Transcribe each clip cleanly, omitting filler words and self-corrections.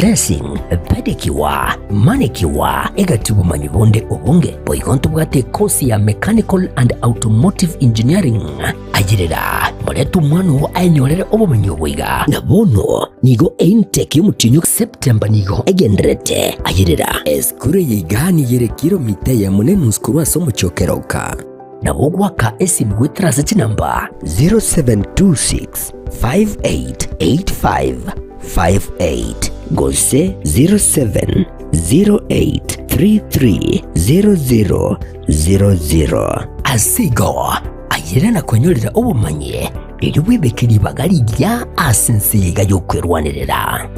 Dressing, pedicure, manicure, egati obomanyi bonde obonge. Boigo ntobwate ekosi ya Mechanical and Automotive Engineering. Ayerera, morete omwana oo aenyorere obomanyi obo iga. Na bono nigo eintake y'omotienyi o September nigo egendererete. Ayerera. Esukuru eye iga nigo ere kilomita eyemo na enusu korwa ase omochie o Keroka. Nabo ogoaka esimi goetera ase chinamba 0726 5885 58 gose 0708330000. Ase igo, ayere na kwenyorera obomanyi, erio bwebeke ribaga rigiya ase ense eye iga y'okwerwanerera.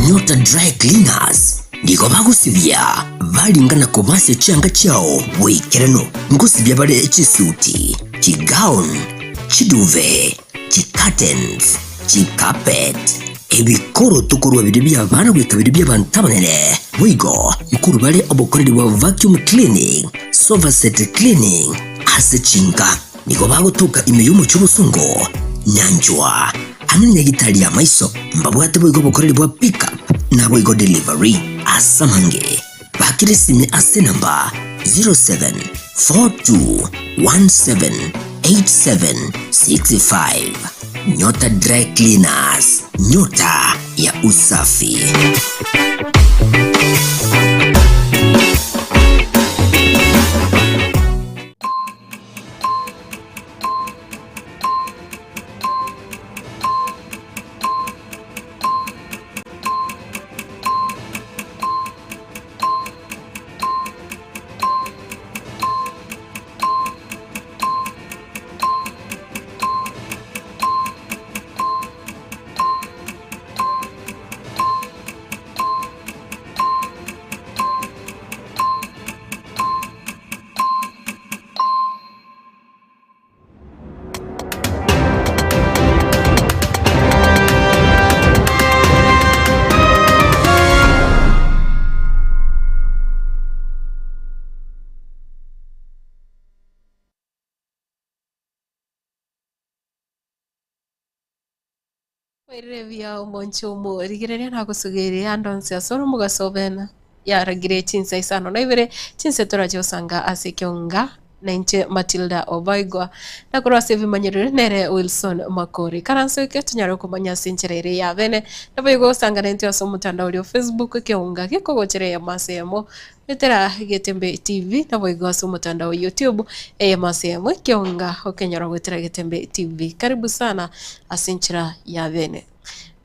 Nyota Dry Cleaners nigo bagosibia baringa na kobasia chianga chiao boikeranu. Ngosibia bare chisuti, chigown, chiduve, chicurtains, chicarpet, ebikoroto korwa biria bi'abana goika biria bi'abanto abanene. Boigo nkorwa bare obokoreri bwa vacuum cleaning, sofa set cleaning ase chinka. Nigo bagotoka ime y'omochie obosongo, nyanchwa, amo nenyagitari y'amaiso. Mbabwate boigo obokoreri bwa pick up naboigo delivery. Ase amange, bakire esimi ase enamba 0742178765. Nyota Dry Cleaners, nyota ya usafi. Oirire buya omonche omo, rigereria nagosugerie ande onsi ase ore omogaso obene. Yaragire chinsa isano na ibere, chinsa torache gosanga ase ekionga, na inche Matilda Obaigwa, na korwa ase ebimanyerero nere Wilson Makori. Karanso eke tonyare komanya ase enchera ere ya bene, naboigo gosanga naintwe ase omotandao oria o Facebook ekeonga gekogochera eyemo ase eyemo, Goetera Getembe TV, naboigo ase omotandao o YouTube eyemo ase eyemo ekeonga okenyora goetera Getembe TV. Karibu sana ase enchera ya bene.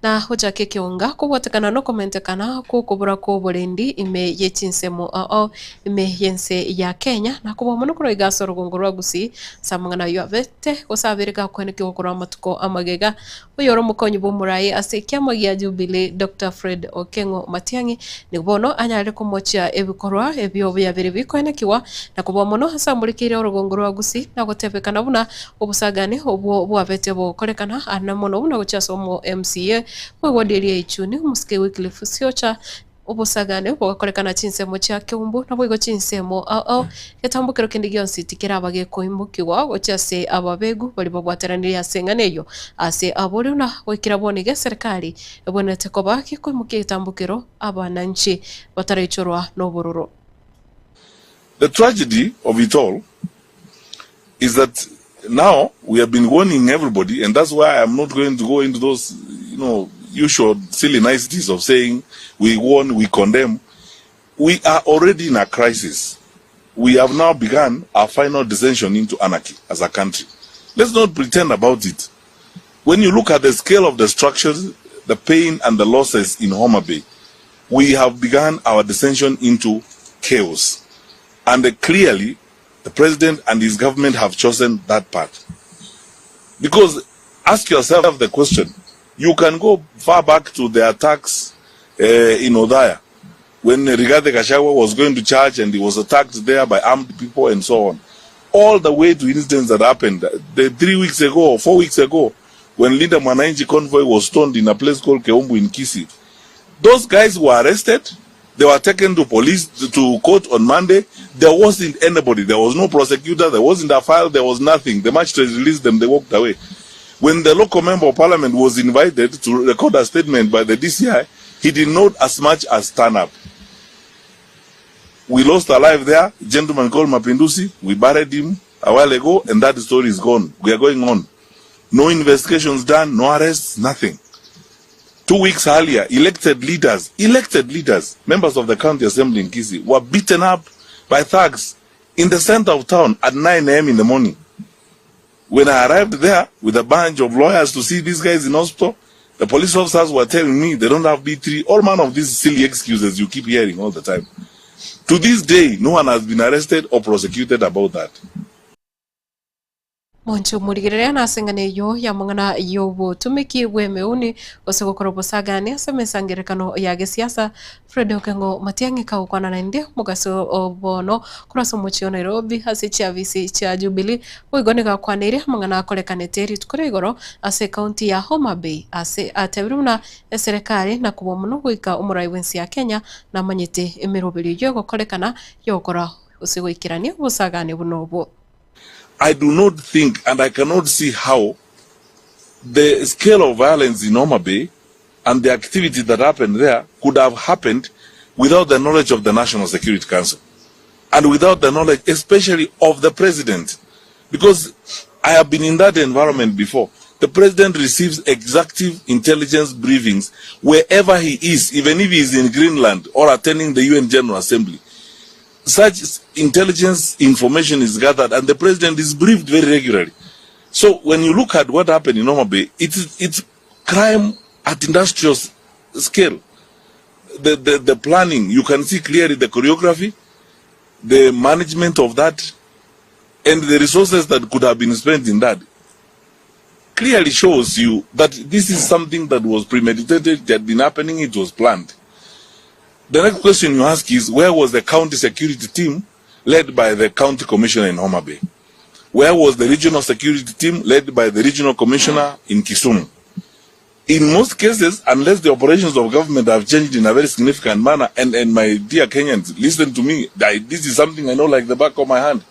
Na gochaka ekeonga kobwatekana nokomentekana kw'okobora kw'oborendi ime ye chinsemo ao ime y'ense ya Kenya, na kobua mono korwa iga ase orogongo rwa Gusii ase amang'ana ayio abete gose abere gakwenekigwa korwa amatuko amagega. Oyore omokonyi bw'omoraai ase ekiama gia Jubilee Doctor Fred Okengo Matiang'i nigo bono anyarire komochia ebikorwa ebio biabere bikoenekigwa na kobua mono ase amorekeire orogongo rwa Gusii na gotebekana buna Obosagani obwo bwabete bogokorekana ande mono buna gochia ase omo MCA bw'ewodi eria ya Ichuni, omosike Wycliffe Siocha. Obosagani bogakorekana chinsemo chia Keumbu naboigo chinsemo ao ao, getambokero kende gionsi tikeraba gekoimokigwa gochia ase ababegu baria babwateranirie ase eng'ana eyio. Ase aborio na goikera bono iga eserekari ebwenerete koba gekoimokia egetambokero abananchi bataraichorwa nobororo. The tragedy of it all is that now we have been warning everybody and that's why I'm not going to go into those you know usual silly niceties of saying we warn, we condemn. We are already in a crisis. We have now begun our final descension into anarchy as a country. Let's not pretend about it. When you look at the scale of the structures, the pain and the losses in Homa Bay, we have begun our descension into chaos. And clearly, the president and his government have chosen that path. Because ask yourself the question, you can go far back to the attacks uh, in Othaya when Rigathi Gachagua was going to church and he was attacked there by armed people and so on. All the way to incidents that happened the 3 weeks ago or 4 weeks ago when Linda Mwananchi convoy was stoned in a place called Keumbu in Kisii. Those guys were arrested. They were taken to police to court on Monday. There wasn't anybody. There was no prosecutor. There wasn't a file. There was nothing. The magistrate released them. They walked away. When the local member of parliament was invited to record a statement by the DCI, he did not as much as stand up. We lost a life there. Gentleman called Mapinduzi. We buried him a while ago, and that story is gone. We are going on. No investigations done, no arrests, nothing. 2 weeks earlier, elected leaders, elected leaders, members of the county assembly in Kisii, were beaten up by thugs in the center of town at 9 a.m. in the morning. When I arrived there with a bunch of lawyers to see these guys in hospital, the police officers were telling me they don't have B3, all manner of these silly excuses you keep hearing all the time. To this day, no one has been arrested or prosecuted about that. Monche omorigereria nase eng'ana eyio y'amang'ana y'obotumiki bw'emeuni, gose gokora obosagani ase emesangererekano ya gesiasa, Fred Okengo Matiang'i kagokwana naende omogaso o bono korwa ase omochie o Nairobi ase chiafisi chia Jubilee, boigo nigo akwaneire amang'ana akorekanete rituko ria igoro ase ekaunti ya Homa Bay ase atebire buna eserekari nakobua mono goika omorai bw'ense ya Kenya namanyete emeroberio eyio egokorekana yogokora gose goikerania obosagani buna obwo. I do not think and I cannot see how the scale of violence in Homa Bay and the activity that happened there could have happened without the knowledge of the National Security Council and without the knowledge, especially of the president. Because I have been in that environment before. The president receives executive intelligence briefings wherever he is, even if he is in Greenland or attending the UN General Assembly. Such intelligence information is gathered and the president is briefed very regularly. So when you look at what happened in Homa Bay, it's crime at industrial scale. The planning, you can see clearly the choreography, the management of that, and the resources that could have been spent in that clearly shows you that this is something that was premeditated, it had been happening, it was planned. The next question you ask is, where was the county security team led by the county commissioner in Homa Bay? Where was the regional security team led by the regional commissioner in Kisumu? In most cases, unless the operations of government have changed in a very significant manner, and my dear Kenyans, listen to me, this is something I know like the back of my hand.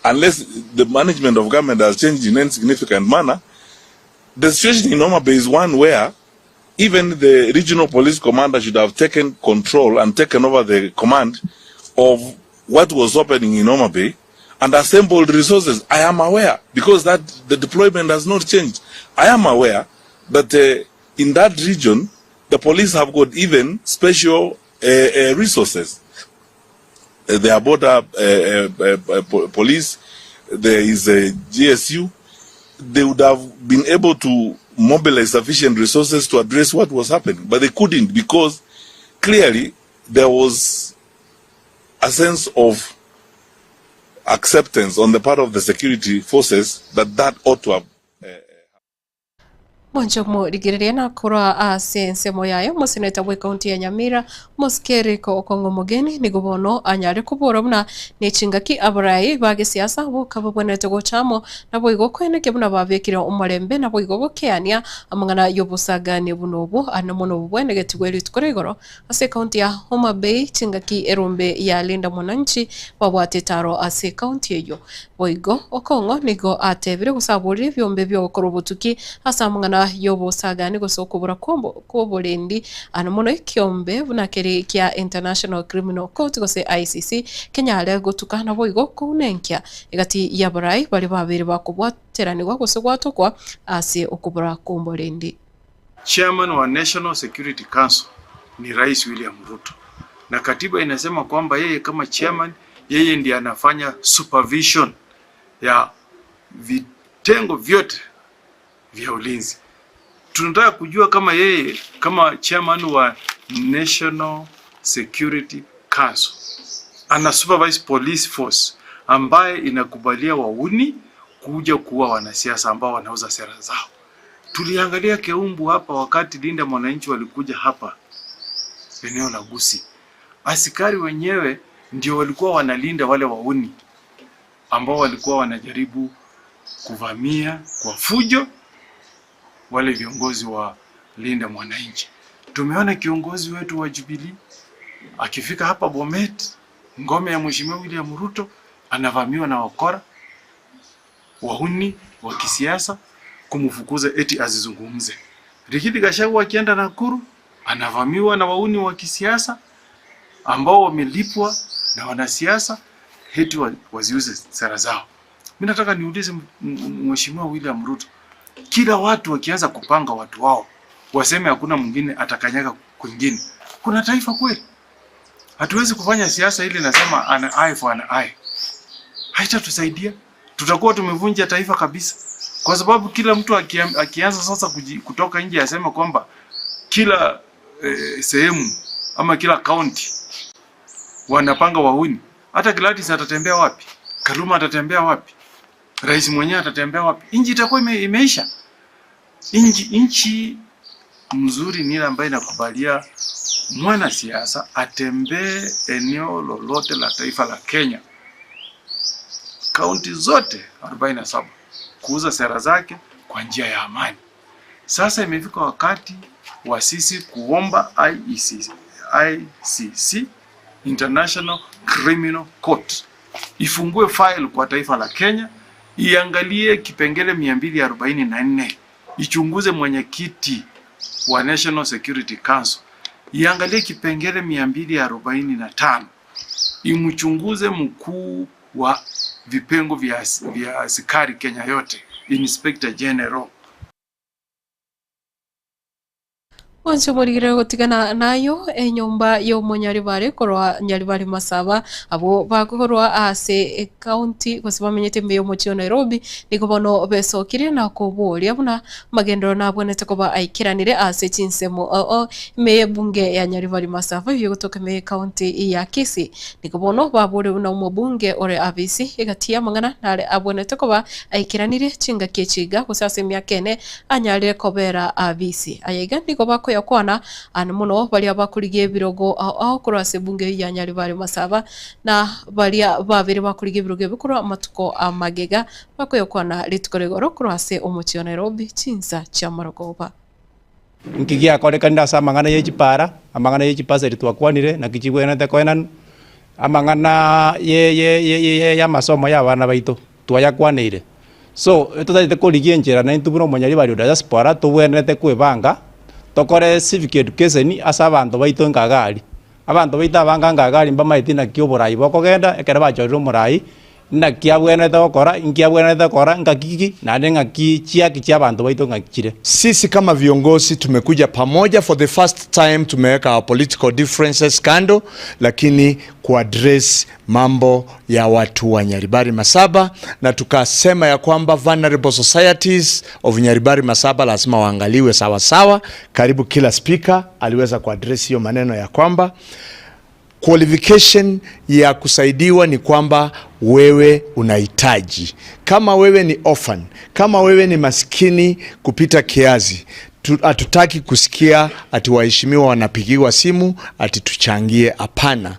Unless the management of government has changed in any significant manner, the situation in Homa Bay is one where even the regional police commander should have taken control and taken over the command of what was happening in Homa Bay and assembled resources. I am aware, because that the deployment has not changed. I am aware that in that region, the police have got even special resources. There are border police, there is a GSU. They would have been able to mobilize sufficient resources to address what was happening, but they couldn't because clearly there was a sense of acceptance on the part of the security forces that that ought to have Mwancho morigereria nakora ase ensemo yaye omoseneta bwe county ya Nyamira Omosike Eric Okong'o Omogeni nigo bono anyare kobora buna nechingaki abarai ba gesiasa boka babwenerete gocha amo naboigo koenekia buna babekire omorembe naboigo gokeania amang'ana y'obosagani buna obwo ande mono bobwenegetigwe rituko ria igoro ase ekaunti ya Homa Bay chingaki erombe ya Linda Mwananchi babwate etaro ase ekaunti eyio. Boigo Okong'o nigo atebire gose aborire ebiombe bi'ogokora obotuki ase amang'ana y'obosagani gose okobora kw'oborendi ande mono ekiombe buna keri kia International Criminal Court gose ICC kenyare gotuka naboigo kounenkia egati y'abarai baria babere bakobwateranigwa gose gwatokwa ase okobora kw'oborendi. Chairman wa National Security Council ni Rais William Ruto, na katiba inasema kwamba yeye kama chairman, yeye ndiye anafanya supervision ya vitengo vyote vya ulinzi. Tunataka kujua kama yeye kama chairman wa National Security Council ana supervise police force ambaye inakubalia wauni kuja kuua wanasiasa ambao wanauza sera zao. Tuliangalia Keumbu hapa wakati Linda Mwananchi walikuja hapa eneo la Gusii, askari wenyewe ndio walikuwa wanalinda wale wauni ambao walikuwa wanajaribu kuvamia kwa fujo wale viongozi wa Linda Mwananchi. Tumeona kiongozi wetu wa Jubilee Akifika hapa Bomet, ngome ya Mheshimiwa William Ruto, anavamiwa na wakora, wahuni wa kisiasa kumfukuza eti asizungumze. Rigathi Gachagua akienda Nakuru anavamiwa na wahuni wa kisiasa ambao wamelipwa na wanasiasa eti waziuze sera zao. Mimi nataka niulize Mheshimiwa William Ruto, kila watu wakianza kupanga watu wao waseme hakuna mwingine atakanyaga kwingine, kuna taifa kweli? Hatuwezi kufanya siasa ile nasema an eye for an eye, haitatusaidia. Tutakuwa tumevunja taifa kabisa, kwa sababu kila mtu akianza sasa kutoka nje aseme kwamba kila sehemu ama kila county wanapanga wahuni, hata Gladys atatembea wapi? Kaluma atatembea wapi? Rais mwenyewe atatembea wapi? Nchi itakuwa imeisha. Nchi mzuri ni ile ambayo inakubalia mwanasiasa atembee eneo lolote la taifa la Kenya, kaunti zote 47 kuuza sera zake kwa njia ya amani. Sasa imefika wakati wa sisi kuomba IEC, ICC, International Criminal Court ifungue file kwa taifa la Kenya, iangalie kipengele 244, ichunguze mwenyekiti wa National Security Council, iangalie kipengele 245, imchunguze mkuu wa vipengo vya askari Kenya yote, Inspector General. Mwanche omorigere gotigana nayo enyomba y'omonyaribare korwa Nyaribari Masaba abwo bakorwa ase ecounty gose bamenyete ime y'omochie o Nairobi nigo bono besokirie na koboria buna amagenderero nabwenerete koba aikeranire ase chinsemo oo ime y'ebunge ya Nyaribari Masaba eyio egotoka ime y'ecounty ya Kisii. Nigo bono baboria buna omobunge ore abisi egati y'amang'ana nare abwenerete koba aikeranire chingaki echi iga gose ase emiaka ene anyarire kobera abisi. Aya iga nigo bakoyakwana ande mono baria bakorigia ebirogo ao ao korwa ase ebunge eyio ya Nyaribari Masaba, na baria babere bakorigia ebirogo ebi korwa amatuko a magega bakoyakwana rituko ria igoro korwa ase omochie o Nairobi chinsa chi'amarogoba. Nki giakorekanire ase amang'ana ye chipara, amang'ana ye chipaseri twakwanire, naki chigwenerete koenanwa, amang'ana ye ye ye y'amasomo y'abana baito twayakwaneire. So, totagete korigia enchera naintwe buna omonyaribari o diaspora tobwenerete kwebanga, tokore civic education ase abanto baito nka iga aria. Abanto baito abange nka iga aria mbamaeti naki oborai bokogenda, ekero bachorire omorai, Naki abwenerete gokora, inki abwenerete gokora, ngaki ki, naende ng'aki chiaki chi'abanto baito ng'aki chire. Sisi kama viongozi tumekuja pamoja for the first time, tumeweka our political differences kando, lakini kuaddress mambo ya watu wa Nyaribari Masaba, na tukasema ya kwamba vulnerable societies of Nyaribari Masaba lazima waangaliwe sawa sawa. Karibu kila speaker aliweza kuaddress hiyo maneno ya kwamba Qualification ya kusaidiwa ni kwamba wewe unahitaji. Kama wewe ni orphan, kama wewe ni maskini kupita kiasi, hatutaki kusikia ati waheshimiwa wanapigiwa simu ati tuchangie. Hapana,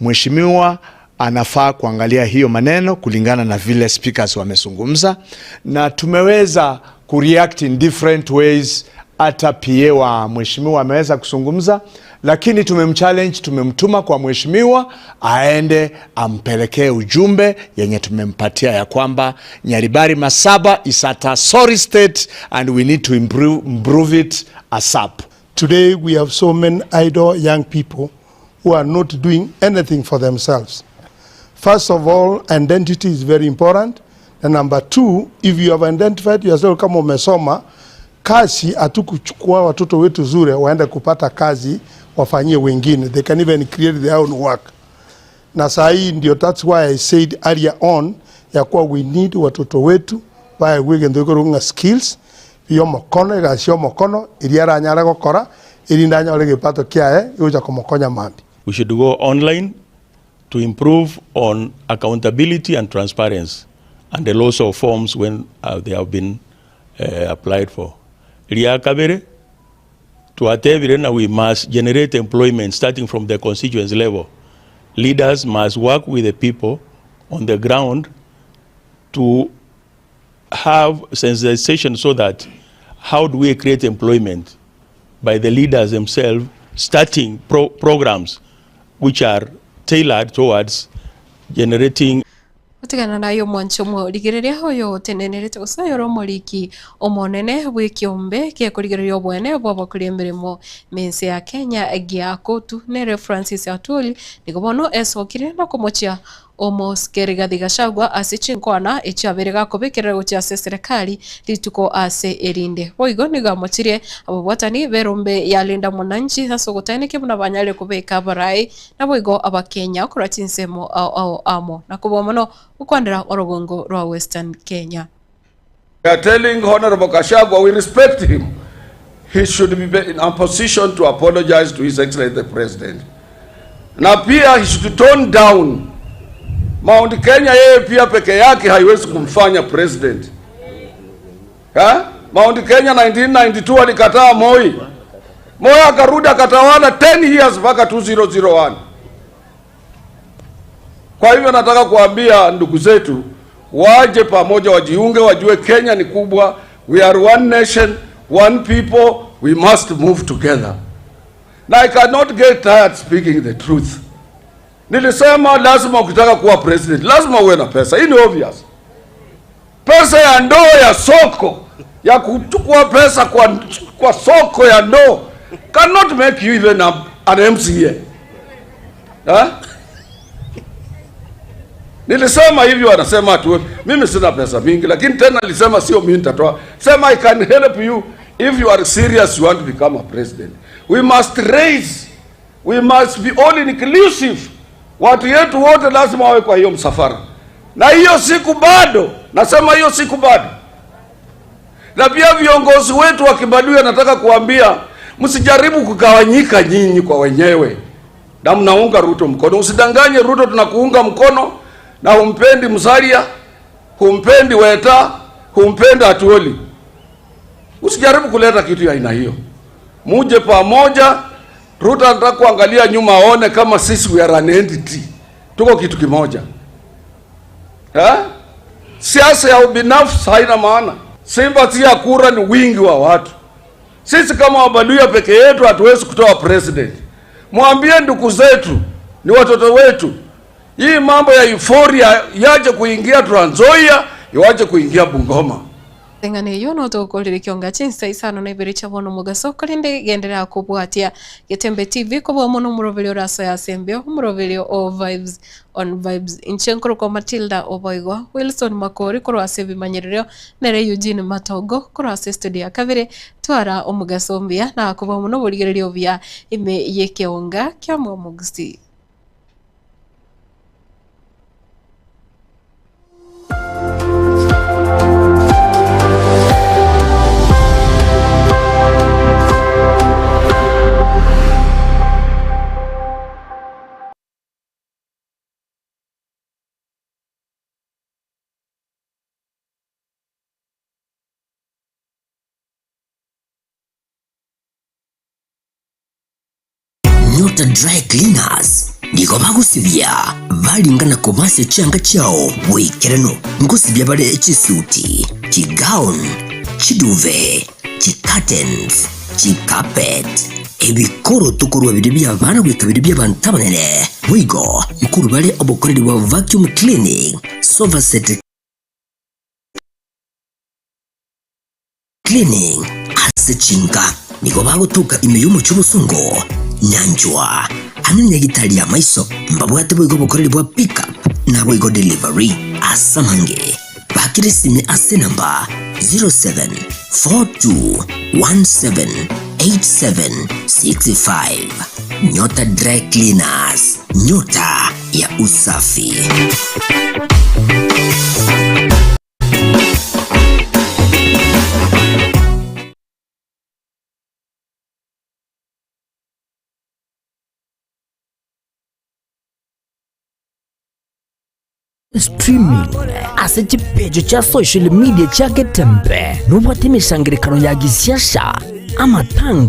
mheshimiwa anafaa kuangalia hiyo maneno kulingana na vile speakers wamezungumza, na tumeweza kureact in different ways. Hata PA wa mheshimiwa ameweza kuzungumza, lakini tumemchallenge, tumemtuma kwa mheshimiwa aende ampelekee ujumbe yenye tumempatia ya kwamba Nyaribari Masaba is at a sorry state and we need to improve it ASAP. Today we have so many idle young people who are not doing anything for themselves. First of all, identity is very important. And number two, if you have identified yourself kama umesoma, kazi hatukuchukua watoto wetu zure waende kupata kazi wafanyie wengine. They can even create their own work. Na saa hii ndio that's why I said earlier on ya kuwa we need watoto wetu baegwe gento ekorwa ng'a skills yomokono egasi yomokono eria aranyare gokora erinde anyore egepato kiaye gegocha komokonya mambia. We should go online to improve on accountability and transparency and the loss of forms when they have been applied for. Ria kabere, twatebire na we must generate employment starting from the constituency level. Leaders must work with the people on the ground to have sensitization so that how do we create employment by the leaders themselves starting programs which are tailored towards generating. Gotigana naye omwanche omorigereria oyo otenenerete gose oyore omoriki omonene bw'ekiombe gekorigereria oboene bw'abakori emeremo mense ya Kenya gia Kotu nere Francis Atwoli nigo bono esokire na komochia Omosike Rigathi Gachagua ase chinkwana echio abeire gakobekerera gochia ase eserekari rituko ase erinde. Boigo nigo amochirie ababwatani b'erombe ya Linda Mwananchi ase ogotaeneka buna banyarire kobeka abarai naboigo Abakenya korwa chinsemo ao ao amo na kobua mono gokwanera orogongo rwa Western Kenya. We are telling Honorable Gachagua we respect him. He should be in a position to apologize to His Excellency the President. Na pia he should tone down. Mount Kenya yeye pia peke yake haiwezi kumfanya president. Ha? Mount Kenya 1992 alikataa Moi. Moi akarudi akatawala 10 years mpaka 2001. Kwa hivyo nataka kuambia ndugu zetu waje pamoja, wajiunge, wajue Kenya ni kubwa. We are one nation, one people, we must move together. Na I cannot get tired speaking the truth. Nilisema lazima ukitaka kuwa president lazima uwe na pesa. Hii ni obvious. Pesa ya ndoo ya soko ya kuchukua pesa kwa, kwa soko ya ndoo cannot make you even a, an MCA. Ha? Nilisema hivyo, anasema atu mimi sina pesa mingi, lakini tena nilisema sio mimi nitatoa. Sema I can help you if you are serious you want to become a president. We must raise, we must be all inclusive. Watu yetu wote lazima wawe kwa hiyo msafara, na hiyo siku bado, nasema hiyo siku bado. Na pia viongozi wetu wa Kibaduya, nataka kuambia msijaribu kugawanyika nyinyi kwa wenyewe, na mnaunga Ruto mkono. Usidanganye Ruto, tunakuunga mkono na humpendi Musalia, humpendi Weta, humpendi Atuoli. Usijaribu kuleta kitu ya aina hiyo, muje pamoja. Ruto anataka kuangalia nyuma aone kama sisi we are an entity, tuko kitu kimoja ha? Siasa ya ubinafsi haina maana. Simba si ya kura, ni wingi wa watu. Sisi kama Wabaluya peke yetu hatuwezi kutoa president. Mwambie ndugu zetu, ni watoto wetu, hii mambo ya euphoria yaje kuingia Trans Nzoia, iwaje kuingia Bungoma. Eng'ana eyio notogokorire ekionga chinsa isano na ibere chia bono omogaso, korende genderera kobwatia Getembe TV kobua mono omoroberio orasoe ase embeo, omoroberio o Vibes on Vibes. Inche nkorokwa Matilda Oboigwa, Wilson Makori korwa ase ebimanyererio, nere Eugene Matongo korwa ase estudio ya kabere, twara omogaso omuya na kobua mono oborigereria obuya ime y'ekeonga kia Mwamogusii. Nyota Dry Cleaners nigo bagosibia baringa na kobasia chianga chiao boikeranu. Ngosibia bare chisuti, chigown, chiduve, chicurtains, chicarpet, ebikoroto korwa biria bi'abana goika biria bi'abanto abanene. Boigo nkorwa bare obokoreri bwa vacuum cleaning, sofa set Cleaning ase chinka nigo bagotoka ime y'omochie obosongo, nyanchwa, ang'e na nyagitari y'amaiso. Mbabwate boigo obokoreri bwa pick up naboigo delivery. Ase amange bakire esime ase enamba 0742178765. Nyota Dry Cleaners, nyota ya usafi. Streaming ase chipecho chia social media chia Getembe nobwate emesangerekano ya gisiasa, amatanga.